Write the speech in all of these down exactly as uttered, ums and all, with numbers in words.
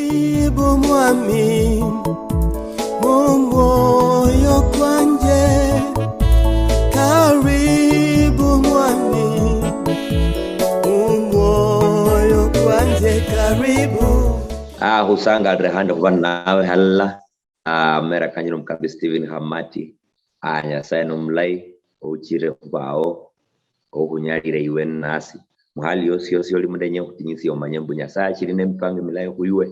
Karibu mwami, mumwoyo kwanje. Karibu mwami, mumwoyo kwanje, karibu. Ah, khusangalire khandi khuba nawe halala. Ah, mera kanyire omukambi Stephen Khamati. Ah, Nyasaye nomulayi, ouchire khubawo, okhunyalire iwe ninasi. Muhali yosi yosi oli mulenye khutinyisia omanye mbu Nyasaye achiri nemipango emilayi khwiwe.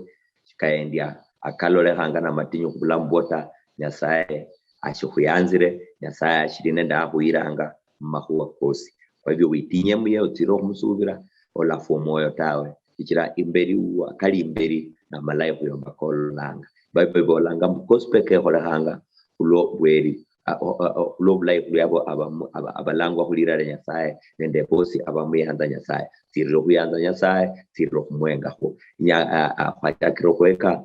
Shikaendia akalolekhanga namatinyu khubulamu bwo ta, Nyasaye ashikhuyanzire, Nyasaye ashiri nende akhuyiranga mumakhuwa kosi. Kwa hivyo witinye muye otsire okhumusuubira, olafwa omwoyo tawe, shichira imberi wa kali imberi namalayi khuyomba kololanga. Bible ibolanga mbu kosi peka ekholekhanga khulwo bweri, a- o- o- o- khulwo bulayi khuli abo abamu- aba- abalangwa khulira lia Nyasaye nende bosi abamuyanza Nyasaye. Tsirire okhuyanza Nyasaye, tsirire okhumwengakho. Nya- a- a- khwachakire okhweka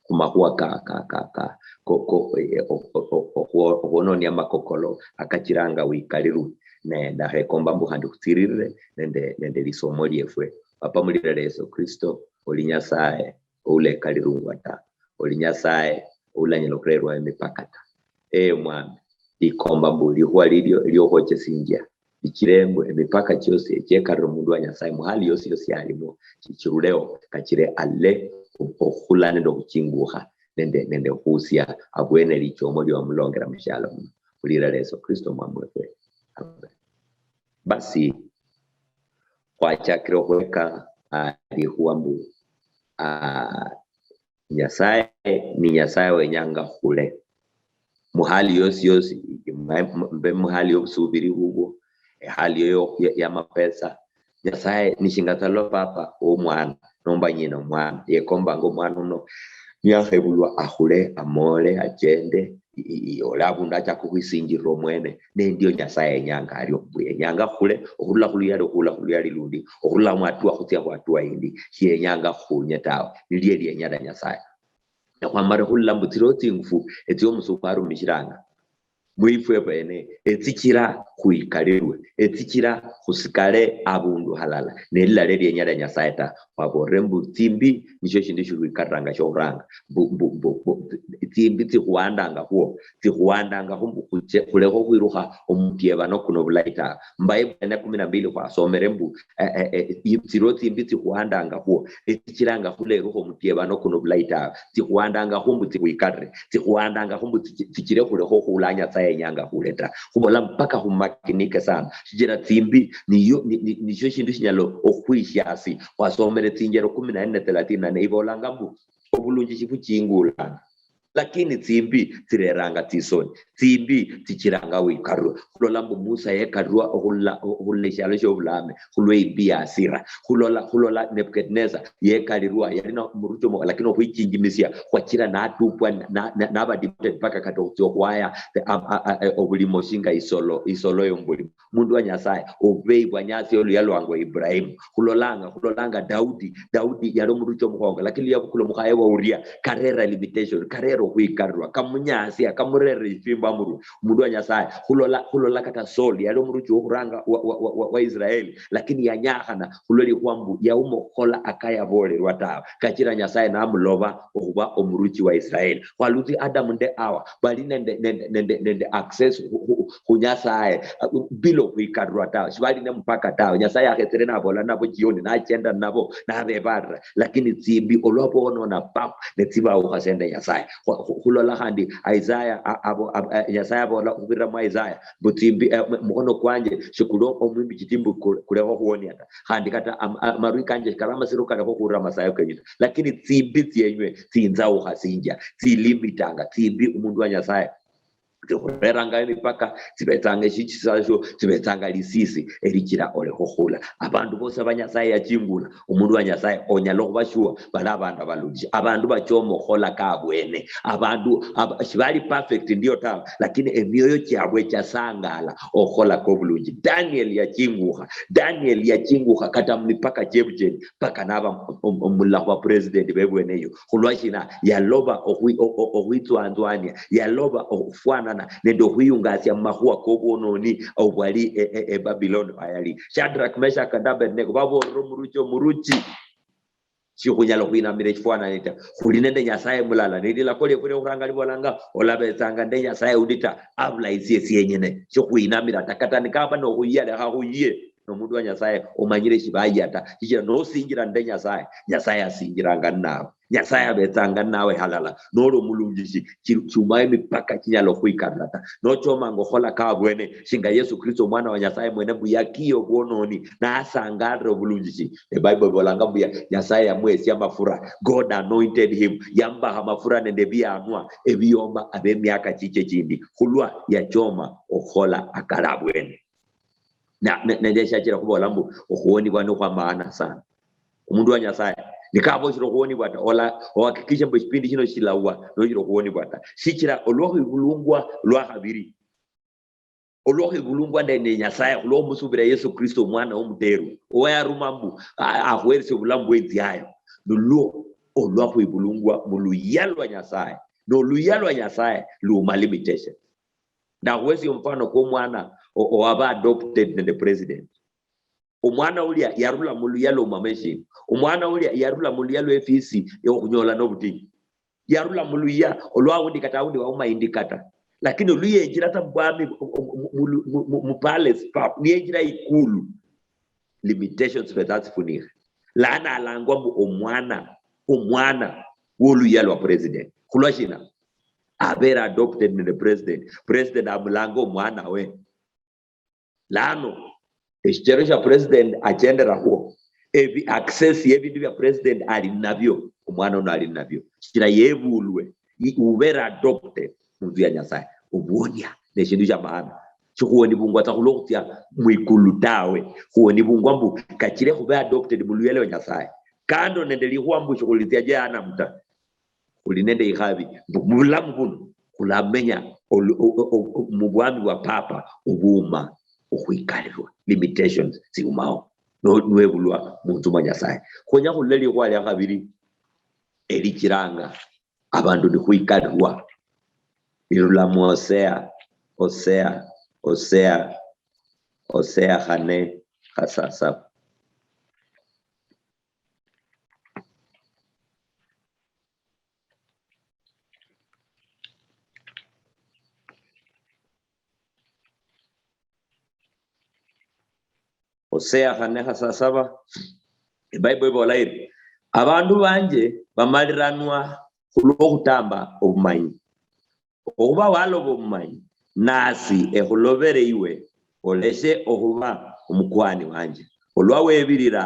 khumakhuwa ka ka ka ka ko- ko- eh, o- o- o- okhwo- okhwononia amakokolo akachiranga wikalirwe. Ne ndakhekomba mbu khandi khutsiririre nende nende lisomo liefwe. Papa mulira lia Yesu Kristo, oli Nyasaye oulekalirungwa ta, oli Nyasaye oulanyala okhurerwa emipaka ta. Ee Mwami, likomba mbu likhuwa lilio eliokhwochesinjia lichire mbu emipaka chiosi echiekalira omundu wa Nyasaye muhali yosi yosi yalimo, chichiruleho, kachire ale okhula nende okhuchingukha nende nende okhusia abwene lichomo liwamulongera mushialo muno. Khulira lia Yesu Kristo Mwami wefwe. Amen. Basi khwachakire okhweka ah, likhuwa mbu ah, Nyasaye ni Nyasaye wenyanga khule muhali yosi yosi, mbe muhali yobusubiri bubwo, ehali yo ya, ya mapesa. Nyasaye nishinga tsa lwa papa womwana nomba nyina omwana yekombanga omwana uno niyakhebulwa akhule amole achende i- i- i- ole abundu achaka okhwisinjirira omwene. Nendio Nyasaye yenyanga ario mbu yenyanga khule okhurula khuluyali okhula khuluyali lundi, okhurula muhatua khutsia khuhatua yindi. Shiyenyanga khukhunye tawe, nilie lienya lia Nyasaye. Nekhwamala khulula mbu tsiliho tsingufu etsiomusuku arumishilanga mwifwe bene etsichira khwikalirwe, etsichira khusikale abundu halala nelilala elienya lia Nyasaye ta. Khwabolere mbu tsimbi nisho shindu shilwikaliranga shiokhuranga. Mbu- mbu- mbu- mbu- tsimbi tsikhuhandanga khwo, tsikhuhandanga khu mbu khuche- khulekhe okhwirukha omutiebano kuno bulayi tawe. Mbaibuli ene kumi na mbili khwasomere mbu eh, eh, eh, i- tsiro tsimbi tsikhuhandanga khwo, etsichiranga khulerukha omutiebano kuno bulayi tawe. Tsikhuhandanga khu mbu tsikhwikalire, tsikhuhandanga khu mbu tsichi- tsichire khulekha okhula Nyasaye yenyanga khule ta. Khubola mpaka khumakinike sana shichira tsimbi niyo ni- ni- nisho shindu shinyala okhwishiasi. Khwasomere tsinjero kumi na nne thelathini na nne ibolanga mbu obulunji shibuchingulanga, lakini tsimbi tsireranga tsisoni. Tsimbi tsichiranga wikarwa. Khulola mbu Musa yekarwa okhula okhula eshialo shiobulame khulwe imbi yasira. Khulola khulola Nebuchadnezzar yekalirwa yali nomuruchi omo lakini okhwichinjimisia khwachira natupwa na- na- naba deported mpaka kata okhutsia okhwaya a- a- a- obulimo shinga isolo isolo yomubulimo. Mundu wa Nyasaye, obubeyi bwa Nyasaye oluya lwangwa Ibrahimu. Khulolanga khulolanga Daudi. Daudi yali omuruchi omukhongo lakini luyabukula omukhaye wa Uria karera limitation, karera okhwikarirwa, kamunyasia, kamurera ifimba murwe. Mundu wa Nyasaye, khulola khulola kata Saul yali omuruchi wokhuranga wa, wa, wa, wa, wa Israeli lakini yanyakhana khulwa likhuwa mbu yauma okhukhola akayabolerwa tawe kachira Nyasaye namuloba okhuba omuruchi wa Israeli. Khwalutsi Adamu nde Awa bali nende nende nende nende access khu- khu- khu Nyasaye uh, bila okhwikalirwa tawe, shibali ne mupaka tawe. Nyasaye akhetsere nabola nabo jioni nachenda nabo nabebalira, lakini tsimbi olwa bonona pap netsibawukha sende Nyasaye. Khu- khu- khulola khandi Isaya a- abo- ab- eh, Nyasaye abola khubirira mu Isaya mbu tsimbi eh, mu- mukhono kwanje shikuli omwimbi chiti mbu ku- kulekho khuonia ta, khandi kata am- amarwi kanje shikali amasiro kalekho khurira amasayo kenyu ta, lakini tsimbi tsienywe tsinzawukha sinjia tsilimitanga. Tsimbi omundu wa Nyasaye tsikhureranga emipaka, tsibetsanga eshichisa shio, tsibetsanga lisisi elichira olekho khula. Abandu bosi aba Nyasaye yachingula, omundu wa Nyasaye onyala okhuba sure bali abandu abalunji. Abandu bachoma okhola kabwene. Abandu aba, shibali perfect ndio tawe, lakini emioyo chiabwe chasangala okhola kobulunji. Daniel yachingukha, Daniel yachingukha kata mumipaka chiebucheni paka naba om- om- omulala khuba president bebwene eyo. Khulwashina? Yaloba okhwi- o- o- okhwitswanzwania, yaloba okhufwanana nende okhwiyungasia mumakhuwa kobwononi obwali e- e- eBabiloni ayali. Shadrach, Meshach and Abednego babolera omuruchi, omuruchi Shikhunyala khwinamira eshifwanani ta. Khuli nende Nyasaye mulala. Ne lilako liefwe liokhuranga libolanga, olabetsanga nde Nyasaye undi ta, abula isie sienyene. Shikhwinamira ta. Kata nikaba nokhuyia, lekha khuyie. Nomundu wa Nyasaye, omanyire shibayia ta. Shichira nosinjira nde Nyasaye, Nyasaye asinjiranga ninawe. Nyasaye abetsanga ninawe halala. Noli omulunjishi, chi-, chiumayo emipaka chinyala okhwikarira ta. Nochomanga okhola ka abwene, shinga Yesu Kristo omwana wa Nyasaye mwene mbu yakiye obwononi, nasangalira obulunjishi. Ebible ibolanga mbu ya-, Nyasaye yamuhesia amafura. God anointed him. Yamubaha amafura nende ebianwa ebioma abemiaka chiche chindi. Khulwa yachoma okhola akali abwene. Na, ne, nende shachira khubola mbu okhuonibwa ni khwa maana sana. Omundu wa Nyasaye, nikaboshire okhuonibwa ta, ola, ohakikishe mbu eshipindi shino shilawa, noshire okhuonibwa ta. Shichira olwokhwibulungwa lwa khabiri, olwokhwibulungwa nende Nyasaye, khulwokhusubira Yesu Kristo, omwana womuteru, owayaruma mbu, a-, akhuheresie obulamu bwenziayo, nilwo olwakhwibulungwa muluyia lwa Nyasaye. Noluyia lwa Nyasaye luuma limitation. Ndakhuhesia omufano kwo omwana o-, owaba adopted nende president. Omwana ulia yarula muluyia lwa mama eshina. Omwana ulia yarula muluyia lwa efisi yokhunyola nobutinyu. Yarula muluyia olwa aundi kata aundi wauma indi kata. Lakini oluyenjira ta mubwami mu, mu, mu, mu, mu, mu palace pap, niyenjira ikulu. Limitations fwe tatsifunikhe. Lano alangwa mbu omwana, omwana woluyia lwa president. Khulwa shina? Abere adopted nende president. President amulanga omwana we. Lano, eshichero shia president achenderakhwo, ebi-, access yebindu bia president ali nabio, omwana uno ali nabio. Shichira yebulwe, i-, ubere adopted munzu ya Nyasaye. Obuonia neshindu shia maana. Shikhuonibungwa tsa khulwa khutsia mwikulu tawe. Khuonibungwa mbu kachire khube adopted muluyia lwa Nyasaye. Kando nende likhuwa mbu shikhulitsia jehanamu ta. Khuli nende ikhabi mbu mubulamu buno khulamenya olu-, o-, o-, o-, o-, mubwami bwa Papa obuuma okhwikalirwa, limitations tsiumawo, no-, nwebulwa munzu mwa Nyasaye. Khwenya khulole likhuwa lia khabiri elichiranga abandu nikhwikalirwa. Lirula mu Hosea, Hosea, Hosea, Hosea khane khasasaba. Hosea khane khasasaba, Ebible ibola iri, "Abandu banje bamaliranwa khulwokhutamba obumanyi. Okhuba waloba obumanyi, nasi ekhulobere iwe, oleshe okhuba omukwani wanje, olwa webirira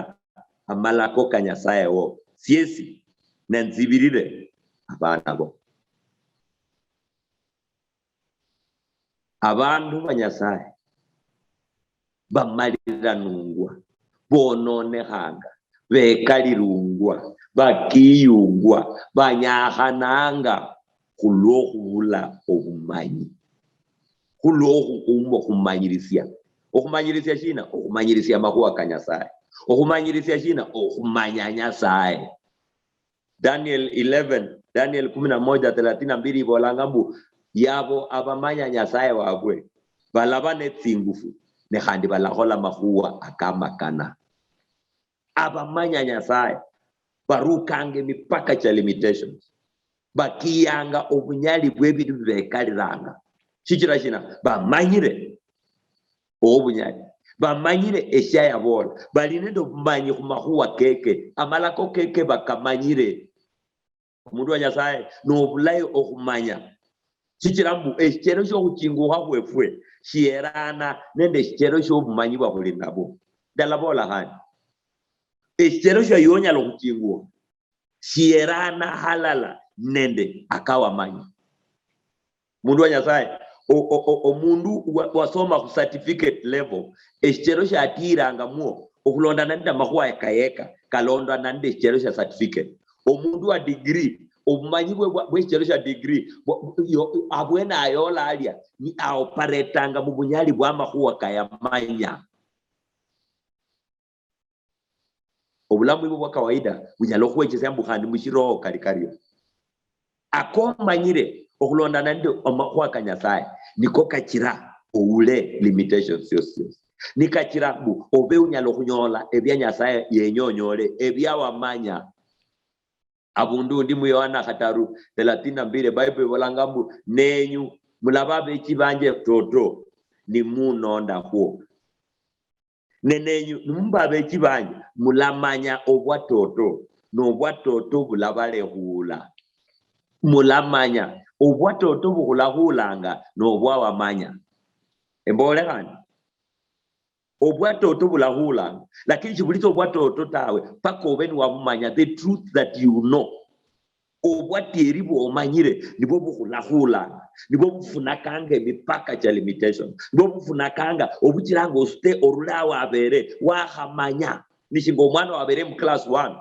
amalako ka Nyasaye wo, siesi nanzibirire abana bo." Abandu ba Nyasaye bamaliranungwa, bononekhanga, bekalirungwa, bakiyungwa, banyakhananga khulwokhubula obumanyi, khulwokhukhumba okhumanyirisia. Okhumanyirisia shina? Okhumanyirisia amakhuwa ka Nyasaye. Okhumanyirisia shina? Okhumanya Nyasaye. Daniel eleven, Daniel kumi na moja thelathini na mbili ibolanga mbu, "Yabo abamanya Nyasaye wabwe, balaba netsingufu, ne khandi balakhola makhuwa akamakana." Abamanya Nyasaye barukanga emipaka chia limitations, bakiyanga obunyali bwebindu bibekaliranga. Shichira shina? Bamanyire obunyali. Bamanyire eshia yaboola. Bali nende obumanyi khumakhuwa keke. Amalako keke bakamanyire. Omundu wa Nyasaye, nobulayi okhumanya. Shichira mbu eshichero shiokhuchingukha khwefwe shierana nende eshichero shiobumanyi bwa khuli nabwo. Ndalaboola khandi. Eshichero shia iwe onyala okhuchingukha shierana halala nende akawamanya. Mundu wa Nyasaye, o-, o-, o-, omundu wa-, wasoma khu certificate level, eshichero shatirangamwo okhulondana nende amakhuwa kayeka, kalondana nende eshichero shia certificate. Omundu wa degree, obumanyi bwe bwa-, bweshichero shia degree, bwa-, yo-, abwene ayola alia, ni aoperatanga mubunyali bwa amakhuwa kayamanya. Obulamu bwo bwa kawaida bunyala okhukhwechesia mbu khandi mushiroho kali kario. Akomanyire okhulondana nende amakhuwa ka Nyasaye, niko kachira oule limitations siosi siosi. Nikachira mbu obe unyala okhunyola ebia Nyasaye yenya onyole, ebia wamanya Abundu undi mu Yohana khataru thelathini na mbili, Bible ibolanga mbu, "Nenyu mulaba abechi banje toto, nimunondakhwo. Ne nenyu nimuba abechi banje, mulamanya obwatoto, nobwatoto bulabalekhuula." Mulamanya obwatoto bukhulakhulanga nobwawamanya. Embole khandi. Obwatoto bulakhulanga, lakini shibulitsa obwatoto tawe, paka obe niwabumanya, the truth that you know. Obwatieri bwomanyire nibwo bukhulakhulanga, nibwo bufunakanga emipaka cha limitation, nibwo bufunakanga obuchiranga osute orule awo abere wakhamanya. Nishinga omwana wabere mu class one,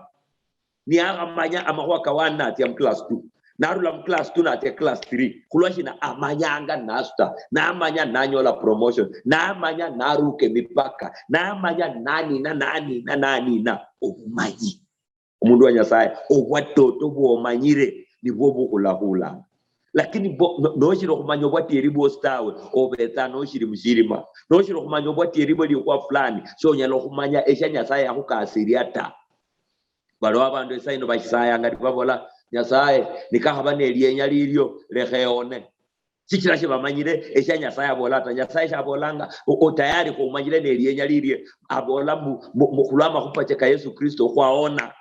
niyakhamanya amakhuwa ka one natsia mu class two, narula mu class two natsia class three. Khulwashina? Amanyanga nasuta, namanya nanyola promotion, namanya naruka emipaka, namanya nanina, nanina, nanina. Obumanyi. Omundu wa Nyasaye, obwatoto bwomanyire nibwo bukhulakhulanga. Lakini bo-, no-, noshiri okhumanya obwatieri bwosi tawe, obetsa noshiri mushirima. Noshiri okhumanya obwatieri bwe likhuwa fulani, shonyala okhumanya esha Nyasaye yakhukasiria ta. Baliwo abandu esaa ino bashisayanga nibabola, "Nyasaye, nikakhaba nelienya lilio, lekha eone." Shichira shibamanyire esha Nyasaye abola ta. Nyasaye shabolanga, o-, o tayari khumanyire nelienya lilie. Abola mbu, mbu, mbu khulwa amakhupa che ka Yesu Kristo khwaona.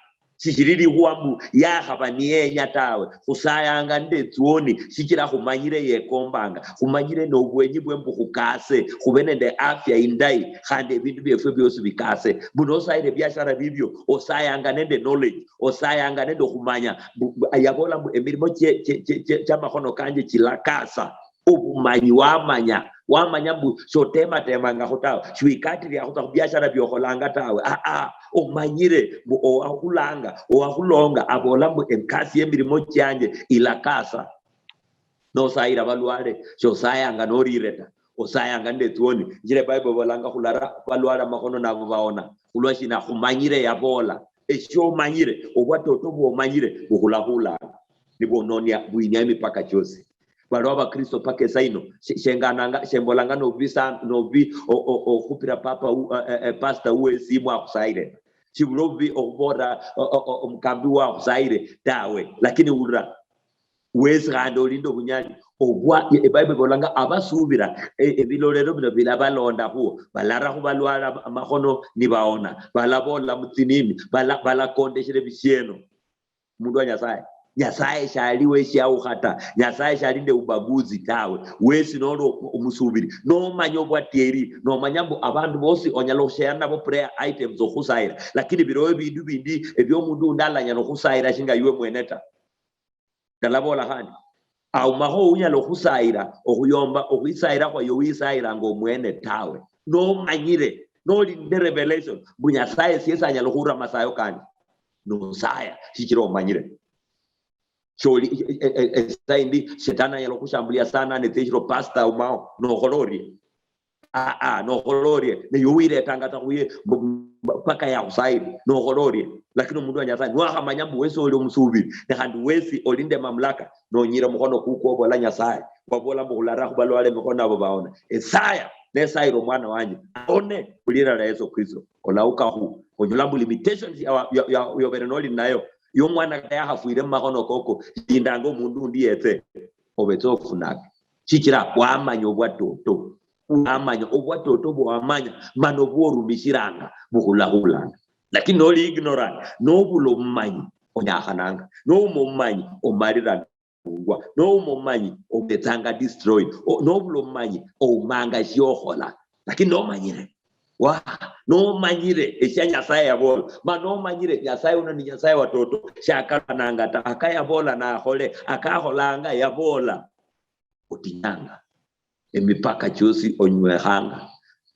Shichiri likhuwa mbu yakhaba niyenya tawe. Khusayanga nende etsuoni, shichira khumanyire yekombanga. Khumanyire nobwenyi bwe mbu khukase, khube nende afya indayi, khandi ebindu biefwe biosi bikase. Mbu nosayire ebiashara bibio, osayanga nende knowledge, osayanga nende okhumanya. Mbu, mbu, yabola mbu, "Emirimo chie-, chie-, chie-, chie-, chiamakhono kanje chilakasa." Obumanyi, wamanya, wamanya mbu shotematemangakho tawe, shiwikatiriakho ta khubiashara biokholanga tawe. Aa, omanyire mbu owakhulanga, owakhulonga abola mbu ekasi yemirimo chianje ilakasa. Nosayira balwale, shosayanga norire ta, osayanga nende etsuoni. Njira Bible ibolanga khulara balwale amakhono nabo baona. Khulwashina? Khumanyire yabola. Eshomanyire, obwatoto bwomanyire bukhulakhulanga, nibwononia, bwinia emipaka chiosi. Baliwo Abakristo paka esaa ino, she-, shengananga, shembolanga nobubi sana, nobubi o-, o-, okhupira papa u-, eh, eh, eh, pastor uwe esimu akhusayire. Shibula obubi okhubolera o-, o-, o-, omukambi uwe akhusayire tawe, lakini ulira. Wesi khandi olinde obunyali. Obwa, e-, Bible ibolanga abasubira, e-, ebilolero bino bilabalondakhu, balara khubalwala amakhono nibaona, balabola mutsinimi, bala-, balakondeshera ebishieno. Mundu wa Nyasaye. Nyasaye shaliwo eshiawukha ta. Nyasaye shali nende ubaguzi tawe. Wesi noli omusubiri, nomanya obwatieri, nomanya mbu abandu bosi onyala okhushare nabo prayer items okhusayira, lakini bilowo ebindu bindi ebio omundu undi alanyala okhusayira shinga iwe mwene ta. Ndalabola khandi, aumakho unyala okhusayira, okhuyomba, okhwisayira khwaye wisayiranga omwene tawe. Nomanyire, noli nende revelation mbu Nyasaye siesi anyala okhura masayo kandi, nosaya shichira omanyire. Sholi, e-, e-, e-, esaa indi shetani anyala okhushambulia sana netsishiro, "Pastor, umao, nokhola orie." Aa, nokhola orie? Naye owiretanga ta khuye, mbu, mbu, paka yakhusayire, nokhola orie? Lakini omundu wa Nyasaye, niwakhamanya mbu wesi oli omusubiri, ne khandi wesi oli nende mamlaka, nonyira mukhono kukwo, obola, "Nyasaye, wabola mbu khulara khubalwale emikhono abo baona. Esaya, nesayira omwana wanje, aone, khulira lya Yesu Kristo." Olaukakhu, onyola mbu limitations ya, ya, ya, yobere noli nayo, yo omwana yakhafwire mumakhono koko, lindanga omundu undi yetse, obetse ofunake. Shichira wamanya obwatoto. Wamanya obwatoto bwamanya, mana obworumishiranga bukhulakhulanga. Lakini noli ignorant, nobula obumanyi, onyakhananga. Nouma obumanyi, omaliranga. Nouma obumanyi, obetsanga destroyed. O-, nobula obumanyi, oumanga shiokhola. Lakini nomanyire, wa, nomanyire eshia Nyasaye yabola, ma nomanyire Nyasaye uno ni Nyasaye watoto, shakaluananga ta, akayabola nakhole, akakholanga yabola, otinyanga, emipaka chiosi onywekhanga,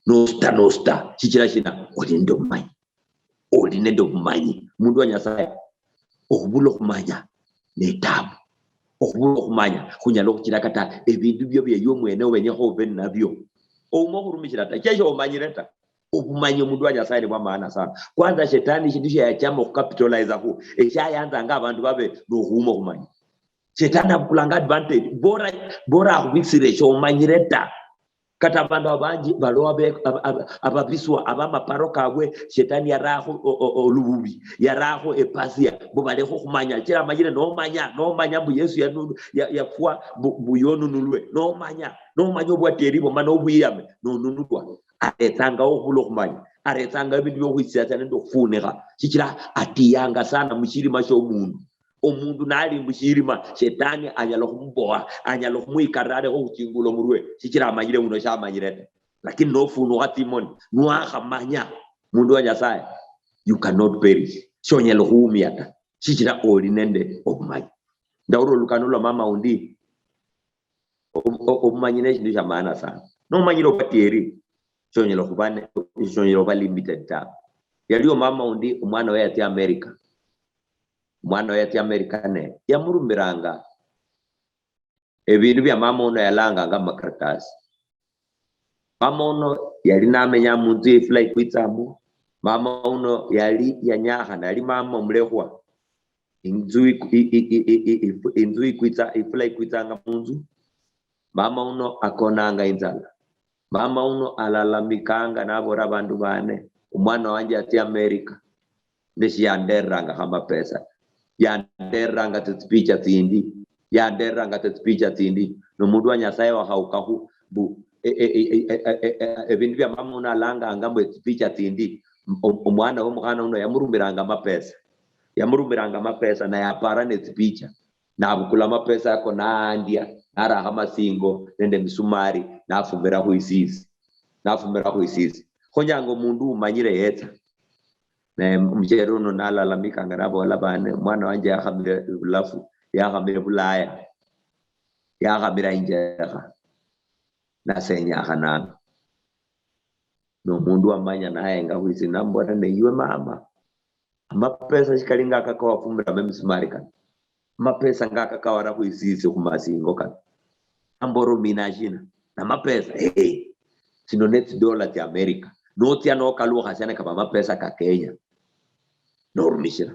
nosuta, nosuta. Shichira shina? Oli nende obumanyi. Oli nende obumanyi. Omundu wa Nyasaye, okhubula okhumanya netabu. Okhubula okhumanya khunyala okhuchira kata ebindu bio bia iwe mwene obenyekha obe nabio, ouma okhurumishira ta, chesho omanyire ta. Obumanyi, omundu wa Nyasaye, ni bwa maana sana. Kwanza, shetani shindu shia yachama okhukapitalize khu, eshayanzanga abandu babe nokhuuma okhumanya. Shetani abukulanga advantage. Bora, bora akhubisire, shomanyire ta. Kata abandu abanji baliwo abe-, aba-, aba-, ababiswa abamaparo kabwe, Shetani yarakho o-, o-, olububi, yarakho epasia, mbu balekhe okhumanya. Kila amanyire nomanya, nomanya mbu Yesu yanu-, ya-, yafwa mbu, mbu yonunulwe. Nomanya, nomanya obwatieri bwo mana obwiyame, nonunulwa. Aretsangawo okhubula okhumanya. Aretsangawo ebindu biokhwisiasia nende okhufunikha. Sichila atiyanga sana mushirima shiomundu. Omundu nali mushirima, Shetani anyala okhumuboha, anyala okhumwikarira alekhe okhuchingula omurwe, shichira amanyire uno shamanyire ta. Lakini nofunukha tsimoni, nwakhamanya mundu wa Nyasaye, you cannot perish. Shonyala okhuumia ta, shichira oli nende obumanyi. Ndawulira olukano lwa mama undi, obu-, o-, obumanyi neshindu sha maana sana. Nomanyire obwatieri, shonyala okhuba ne-, shonyala okhuba limited tawe. Yaliyo mama undi, omwana we yatsia America. Omwana oyo yatsia America ne yamurumiranga ebindu bia mama uno yalanganga mumakaratasi. Mama uno yali namenya munzu ifula ikwitsamo. Mama uno yali yanyakhana, yali mama omulekhwa. Inzu iku-, i-, i-, i-, i-, i-, ifu-, inzu ikwitsa, ifula ikwitsanga munzu. Mama uno akonanga inzala. Mama uno alalamikanga nabola, "Abandu bane, omwana wanje atsia America, ne shiyandererangakho amapesa. Yandereranga tsipicha tsindi, yandereranga tsipicha tsindi." Nomundu wa Nyasaye wakhawukakhu mbu, e-, e-, ebindu bia mama uno alanganga mbu etsipicha tsindi, o-, omwana womukhana uno yamurumiranga amapesa. Yamurumiranga amapesa, naye apara netsipicha. Nabukula amapesa ako nandia, narakho amasingo nende emisumari, nafumira khwisisi. Nafumira khwisisi. Khonyanga omundu umanyire yetsa. Ne omuchere uno nalalamikanga nabola, "Bane, omwana wanje yakhamire bulafu, yakhamire bulaya, yakhamira injekha, nasenyakhananga." Nomundu wamanya nayenga khwisi, namubola, "Ne iwe mama, amapesa shikali ngaka kawafumiramo emisumari kano? Amapesa ngaka kawara khwisisi khumasingo kano?" Ambora, "Omina shina? Namapesa?" "Hey, sino netsidola tsia America. Notsia nokalukha siana kaba amapesa ka Kenya, norumishira."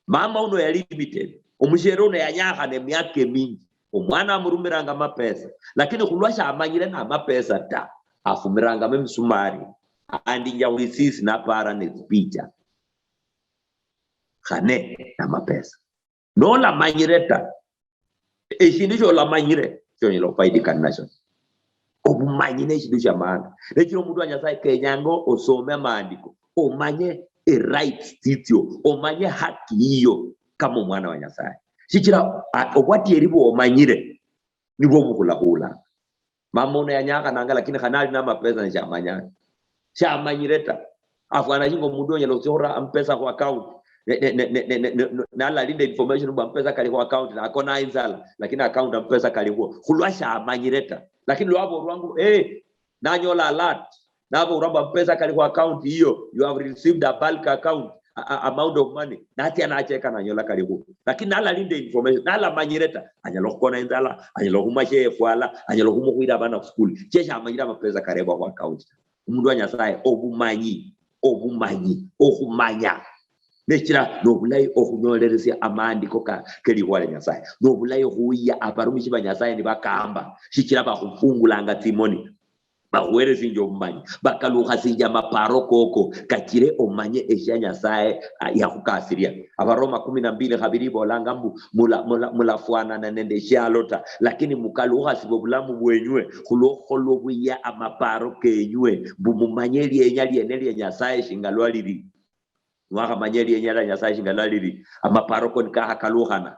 Mama uno yali limited. Omushere uno yanyakhana emiaka eminji. Omwana amurumiranga amapesa, lakini khulwa shamanyire namapesa ta, afumirangamo emisumari, andinja khwisisi napara netsipicha. Khane namapesa. Nolamanyire ta, eshindu sholamanyire shonyala okhufaidika ninasho. Obumanyi neshindu shia maana. Nechira omundu wa Nyasaye kenyanga osome amaandiko, omanye erights tsitsio, omanye haki yiyo kama omwana wa Nyasaye. Shichira, a-, obwatieri bwomanyire nibwo bukhulakhulanga. Mama uno yanyakhananga, lakini khane ali namapesa neshamanyanga. Shamanyire ta. Afwana shinga omundu onyala khutsia khura amapesa khu account, ne, ne, nalalinda information mbu amapesa kali khu account, nakona inzala, lakini account amapesa kalikhwo. Khulwa shamanyire ta. Lakini lwabolwa mbu, "Eh, nanyola alert." Naboolwa mbu amapesa kali khu account iyo, "You have received a bulk account, a, a, amount of money." Natsia nacheka nanyola kalikhwo. Lakini nalalinda information, nalamanyire ta, anyala okhukona inzala, anyala okhumwa sheyefwala, anyala okhumukhwira abana khu school. Cheshamanyire amapesa karebwa khu account. Omundu wa Nyasaye, obumanyi, obumanyi, okhumanya. Nechira nobulayi okhunyoleresia amaandiko ka, kelikhuwa lia Nyasaye. Nobulayi okhuya abarumishi ba Nyasaye nibakamba, shichira bakhufungulanga tsimoni. Bakhuheresinjia obumanyi, bakalukhasinjia amaparo koko, kachire omanye eshia Nyasaye, ah, yakhukasiria. Abaroma kumi na mbili khabiri ibolanga mbu, "Mula-, mula-, mulafwanana nende eshialo ta, lakini mukalukhasibe obulamu bwenywe khulwokhukholwa obuya amaparo kenywe, mbu mumanye elienya liene lia Nyasaye shinga lwaliri." Niwakhamanya elienya lia Nyasaye shinga lwaliri, amaparo ko nikakhakalukhana.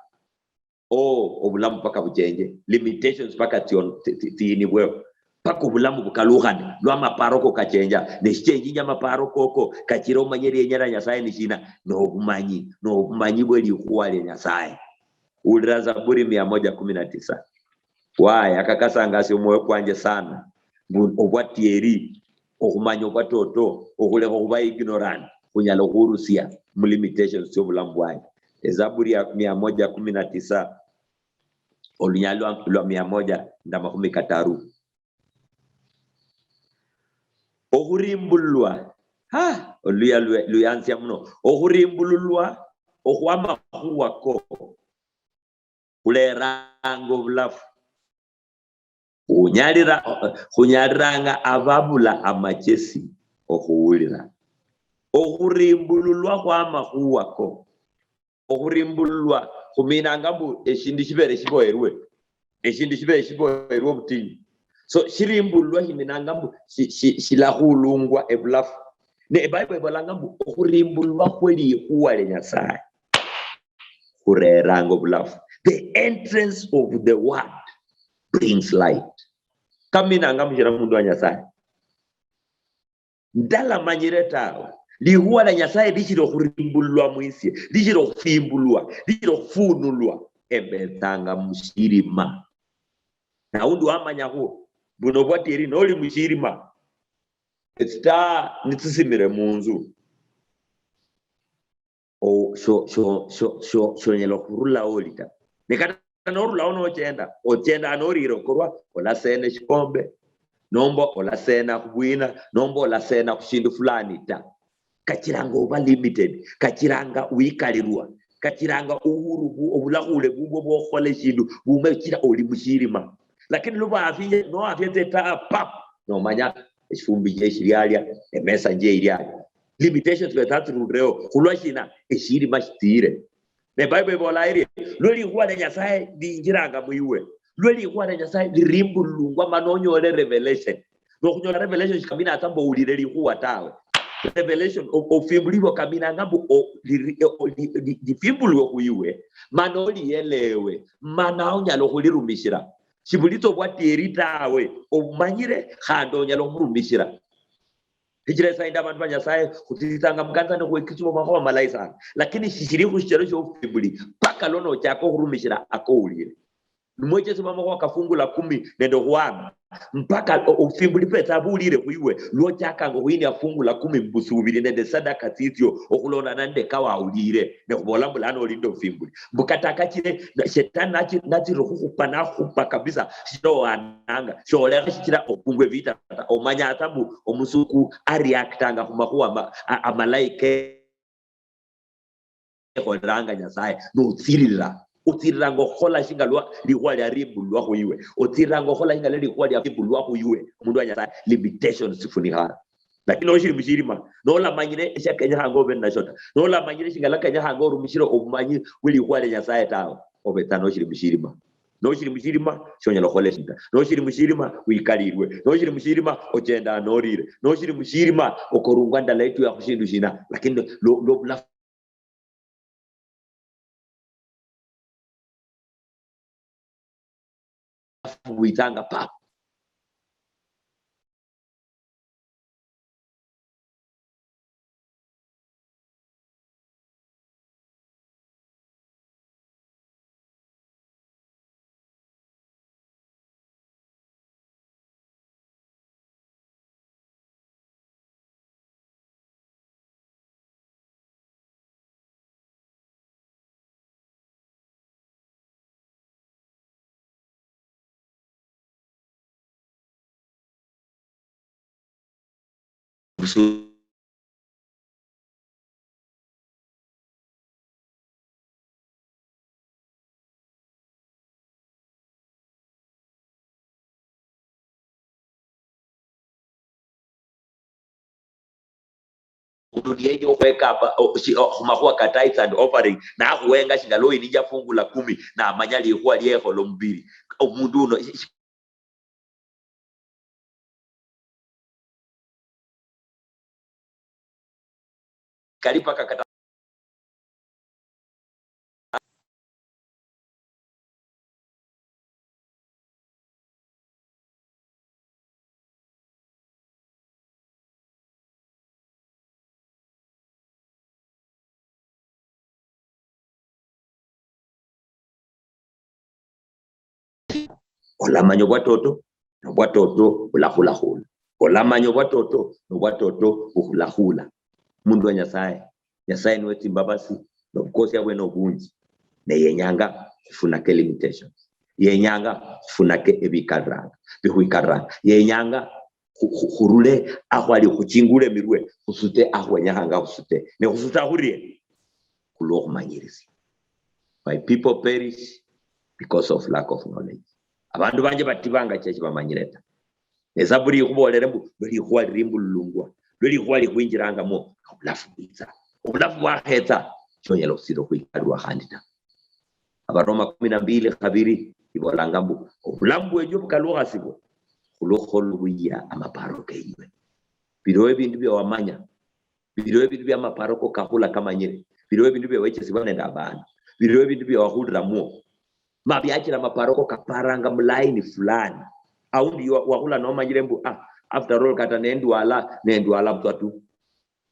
Oh, obulamu paka buchenje. Limitations paka tsion-, ti-, ti-, tiyinibweho. Paka obulamu bukalukhane, lwa amaparo ko kachenja. Ne shichenjinja amaparo koko, kachira omanye lienya lia Nyasaye ni shina, nobumanyi, nobumanyi bwe likhuwa lia Nyasaye. Ulira Zaburi mia moja kumi na tisa. Waye, akakasangasia omwoyo kwanje sana, mbu obwatieri, okhumanya obwatoto, okhulekha okhuba ignorant, khunyala okhurusia mu limitations tsiobulamu bwanje. Ezaburi ya mia moja kumi na tisa, olunyali lwa, lwa mia moja nda makhumi kataru. Okhurimbulwa, ha, oluya lwe-, luyanzia muno. Okhurimbululwa okhwamakhuwa ko khuleranga obulafu. Khunyalira-, khunyaliranga ababula amachesi okhuwulira. Okhurimbululwa khwamakhuwa ko. Okhurimbululwa khuminanga mbu eshindu shibere shiboyerwe. Eshindu shibere shiboyerwe obutinyu. So, shirimbululwa shiminanga mbu shi-, shi-, shilakhulungwa ebulafu. Ne Bible ibolanga mbu okhurimbululwa khwelikhuwa lya Nyasaye khureranga obulafu. The entrance of the word brings light. Kaminanga mushira mundu wa Nyasaye. Ndalamanyire tawe. Likhuwa lya Nyasaye lichira okhurimbulwa mwisie, lichira okhufimbulwa, lichira okhufunulwa. Embetsanga mushirima. Na undi wamanyakhu buno bwatieri noli mushirima. Etsita nitsisimire munzu. O-, sho-, sho-, sho-, sho-, shonyala okhurulao oli ta. Ne kata norulao nochenda, ochenda norire okorwa, olasena eshikombe, nomba olasena khubwina, nomba olasena khushindu fulani ta. Kachiranga oba limited, kachiranga wikalirwa, kachiranga uhuru bu-, obulakhule bubwo bwokhukhola eshindu, bume chira oli mushirima. Lakini lubafia, noafia tse taa, pap, nomanya eshifumbi nje shilialia, emesa nje ilialia. Limitations betsa tsirulireo, khulwa shina? Eshirima shitsire. Ne Bible ibola iri, lwe likhuwa lia Nyasaye linjiranga muiwe, lwe likhuwa lia Nyasaye lirimbululungwa mana onyole revelation. Nokhunyola revelation shikamina ata mbu owulire likhuwa tawe. Revelation, o-, ofimbulirwa kaminanga mbu o-, liri-, o-, li-, li-, lifimbulwe khuiwe, mana oliyelewe, mana onyala okhulirumishira. Shibulitsa obwatieri tawe, omanyire khandi onyala okhurumishira. Shichira esaindi abandu ba Nyasaye khutsitsanga mukanisa nikhwekisibwa amakhuwa malayi sana, lakini shishiri khushichelo shiobufimbuli paka lwa nochaka okhurumishira akowulire. Nimwechesibwa amakhuwa ka fungu la kumi nende okhwama, mpaka o-, obufimbuli bwetsa bulire khwiwe lwochakanga okhuyinia fungu la kumi mubusubiri nende sadaka tsitsio okhulondana nende kawawulire. Ne khubola mbu lano oli nende obufimbuli. Mbu kata kachire, na-, shetani nachi-, nachire khukhupa, nakhupa kabisa, shichira owananga, sholekha shichira okungwe vita ta. Omanya ata mbu omusuku areactanga khumakhuwa ama-, a-, amalayi ke-, ekholelanga Nyasaye, notsiririra. Otsiriranga okhukhola shinga lwa likhuwa liarimbulwa khuiwe. Otsiriranga okhukhola shinga lwa likhuwa liarimbulwa khuiwe. Omundu wa Nyasaye, limitations tsifunikha. Lakini noshiri mushirima, nolamanyire eshiakenyekhanga obe ninasho ta, nolamanyire shingala kenyekhanga orumishire obumanyi bwelikhuwa lia Nyasaye tawe, obetsa noshiri mushirima. Noshiri mushirima, shonyala khukhola eshindu ta. Noshiri mushirima, wikalirwe. Noshiri mushirima, ochenda norire. Noshiri mushirima, okorungwa ndala etuya khushindu shina. Lakini lo, lo bulafu bwitsanga pap. Omundu niyeenya okhwekamba, o-, shi-, o-, khumakhuwa ka tithes and offering, nakhuwenga shinga loyinija fungu la kumi, namanya likhuwa liekhola omubiri. Omundu uno, shi-, shi-, kali paka kata Olamanya obwatoto, nobwatoto bulakhulakhula. Olamanya obwatoto, nobwatoto bukhulakhula. Mundu wa Nyasaye, Nyasaye niwe tsimbabasi, nobukosia bwe nobunji. Ne yenyanga khufunake limitations. Yenyanga khufunake ebikaliranga, bikhwikaliranga. Yenyanga khu-, khu-, khurule akhwali khuchingule emirwe, khusute akhwenyekhanga khusute. Ne khusuta khurie? Khulwokhumanyirisia. My people perish because of lack of knowledge. Abandu banje batibanga chia shibamanyire ta. Esaburi ikhubolere mbu, lwe likhuwa lirimbululungwa, lwe likhuwa likhwinjirangamwo, obulafu bwitsa. Obulafu bwakhetsa, shonyala okhusira okhwikalwa khandi ta. Abaroma kumi na mbili khabiri ibolanga mbu, obulamu bwenyu bukalukhasibwa khulwo khukhola obuyia amaparo kenywe. Biliwo ebindu bia wamanya, biliwo ebindu bia amaparo ko kakhula kamanyire, biliwo ebindu bia wechesibwa nende abandu, biliwo ebindu bia wakhuliramwo. Ma biachira amaparo ko kaparanga mulaini fulani. Aundi wa- wakhula nomanyire mbu, ah, after all, kata nendwala, nendwala butswa tu.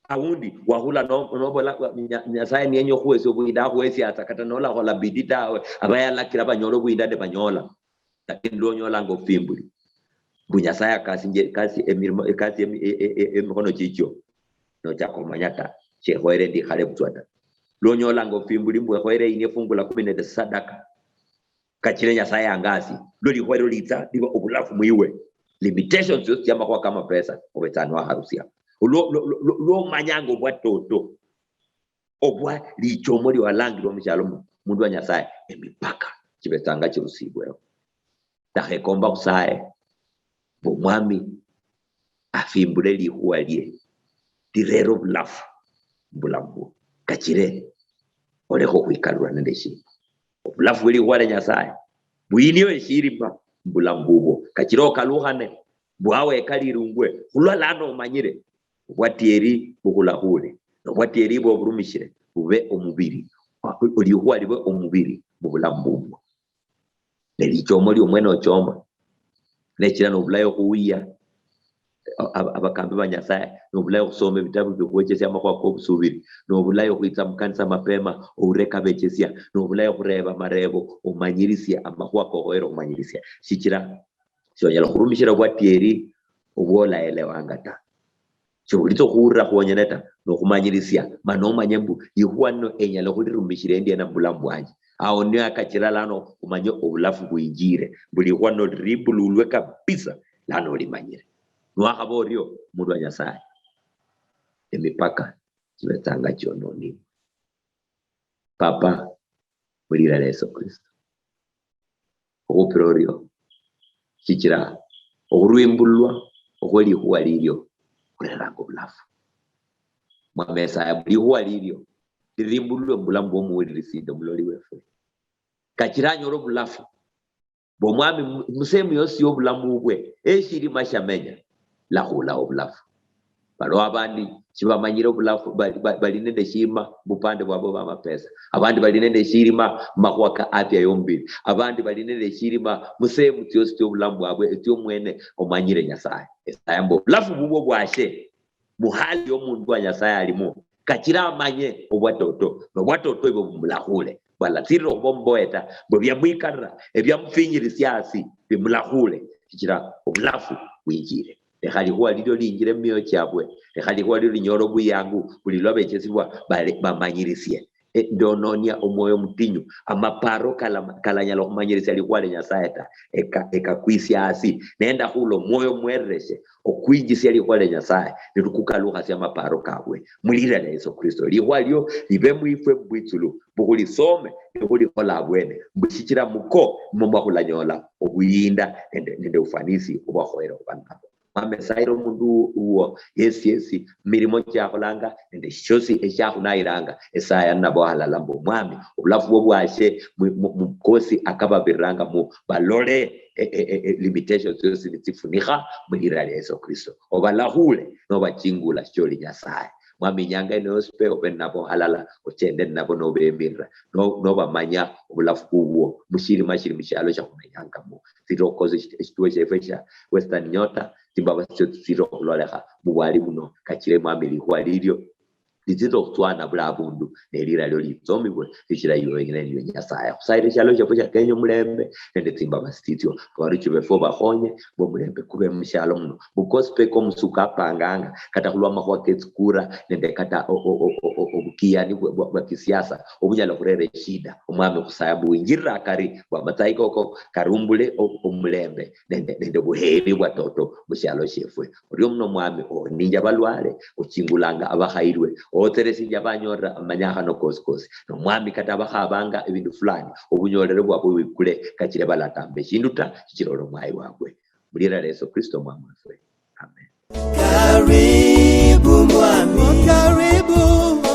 Aundi wakhula no- nobola, wa- Nya- Nyasaye niyenya okhuhesia obuyinda, akhuhesiatsa, kata nolakhola bidii tawe, aba yalakira banyola obuyinda ne banyola. Lakini lwonyolanga ofimbuli, mbu Nyasaye akasinje ekasi, emirimo, ekasi emi- e- e- e- emikhono chichio, nochaka omanya ta, shekhoere ndikhale butswa ta. Lwonyolanga ofimbuli mbu ekhoere inie fungu la kumi nende sadaka, kachire Nyasaye angasi, lwo likhoere litsa liba obulafu mwiwe. Limitations tsiosi tsiamakhuwa kamapesa obetsa niwakharusia. Lwo- lwo- lwo- lwo- Lwomanyanga obwatoto, obwa lichomo liwalangirwa mushialo mu- mundu wa Nyasaye, emipaka chibetsanga chirusibweho. Ndakhekomba khusaye mbu Omwami afimbule likhuwa lie lirera obulafu mubulamu bwo, kachire olekhe okhwikalulwa nende eshima. Obulafu bwe likhuwa lia Nyasaye bwinio eshirima mubulamu bubwo, kachire okalukhane bwawe ekalirungwe, khulwa lano omanyire obwatieri bukhulakhule, nobwatieri bwoburumishire bube omubiri, likhuwa libe omubiri mubulamu bubwo. Ne lichomo lio omwene ochoma. Nechira nobulayi okhuwia a- a- abakambi ba Nyasaye, nobulayi okhusoma ebitabu bikhuwechesia amakhuwa kobusubiri, nobulayi okhwitsa mukanisa mapema oureka bechesia, nobulayi okhureba amarebo omanyirisie amakhuwa kokhoyere okhumanyirisia, shichira shonyala okhurumishira obwatieri obwolaelewanga ta. Shibulitsa okhuwulira khwonyene ta, nokhumanyirisia, mana omanye mbu likhuwa lino enyala okhulirumishira endiena mubulamu bwanje. Ao nio akachira lano omanye obulafu bwinjire, mbu likhuwa lino liribululwe kabisa, lano olimanyire. Niwakhaba orio, omundu wa Nyasaye, emipaka chibetsanga chiononibwe. Papa, mulira lia Yesu Kristo. Okhupira orio, shichira okhurwimbulwa okhwe likhuwa lilio khureranga obulafu. Mwami Nyasaye, likhuwa lilio lirimbulwe mubulamu bwomuwulirisi nende omuloli wefwe, kachira anyole obulafu. Mbu Omwami, mu- musehemu yosi yobulamu bwe, eshirima shamenya, lakhula obulafu. Baliwo abandi shibamanyire obulafu, bali, bali, bali nende eshirima bupande bwabo bwa mapesa. Abandi bali nende eshirima mumakhuwa ka afya yomubiri. Abandi bali nende eshirima musehemu tsiosi tsiobulamu bwabwe, etsio omwene omanyire Nyasaye. Esaya mbu obulafu bubwo bwashe muhali yomundu wa Nyasaye alimo, kachira amanye obwatoto, nobwatoto ebwo bumulakhule, bwalatsirira okhuba omuboye ta, mbwe biamwikarira, ebiamufinyirisia asi, bimulakhule, shichira obulafu bwinjire. Lekha likhuwa lilio linjire mumioyo chiabwe, lekha likhuwa lilio linyole obuyangu, buli lwabechesibwa bale- bamanyirisie. E, ndononia omwoyo mutinyu, amaparo kala- kalanyala okhumanyirisia likhuwa lia Nyasaye ta, eka- ekakwisia asi, nendakhula omwoyo mwerereshe, okhwinjisia likhuwa lia Nyasaye, nilikukalukhasia amaparo kabwe. Mulira lia Yesu Kristo, likhuwa lio libe mwifwe mubwitsulu, mbu khulisome, nikhulikhola abwene, mbu shichira muko nimwo mwa khulanyola obuyinda nende, nende ufanisi obwakhoyere khuba nabo. Mwami, sayira omundu uwo yesi yesi, mirimo chiakholanga nende shiosi eshiakhunayiranga, esaya ninabo halala mbu, Omwami, obulafu bwo bwashe mu- mu- mukosi akababiriranga mu, balole e- e- e- e- limitations tsiosi nitsifunikha mulira lia Yesu Kristo. Obalakhule nobachingula shicholi Nyasaye. Mwami, inyanga ino yosi pe obe ninabo halala, ochende ninabo nobemirira, no- nobamanya obulafu bubwo mushirima shiri mushialo shiakhumenyangamo. Tsitsa okhukosa eshi- eshituo shiefwe shia Western Nyota, tsimbabasi tsio tsitsira okhulolekha mubwali buno, kachire Mwami likhuwa lilio litsitsa okhutswana buli abundu, ne lira lio litsomibwe, shichira iwe weng'ene niwe Nyasaye. Khusayira eshialo shiefwe shia Kenya omulembe nende tsimbabasi tsitsio. Abaruchi befwe obakhonye, mbu omulembe kube mushialo muno. Mbu kosi pe komusuku apanganga, kata khulwa amakhuwa ketsikura, nende kata o- o- o- o- o- obukiyani bwa- bwa bwa kisiasa obunyala okhurera eshida. Omwami, khusaya mbu winjirire akari, mbu amatsayi koko karumbule o- omulembe nende, nende obuheri bwatoto mushialo shiefwe. Orio muno Mwami, oninja abalwale, ochingulanga abakhayirwe, Otseresinjia banyorera amanyakhano kosi kosi. Nomwami kata bakhabanga ebindu fulani, obunyolere bwabwe bwikule, kachire balatamba eshindu ta, shichira oli omwayi wabwe. Mulira lya Yesu Kristo omwami wefwe. Amen. Karibu mwami, karibu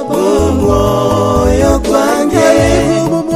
omwoyo kwange. Karibu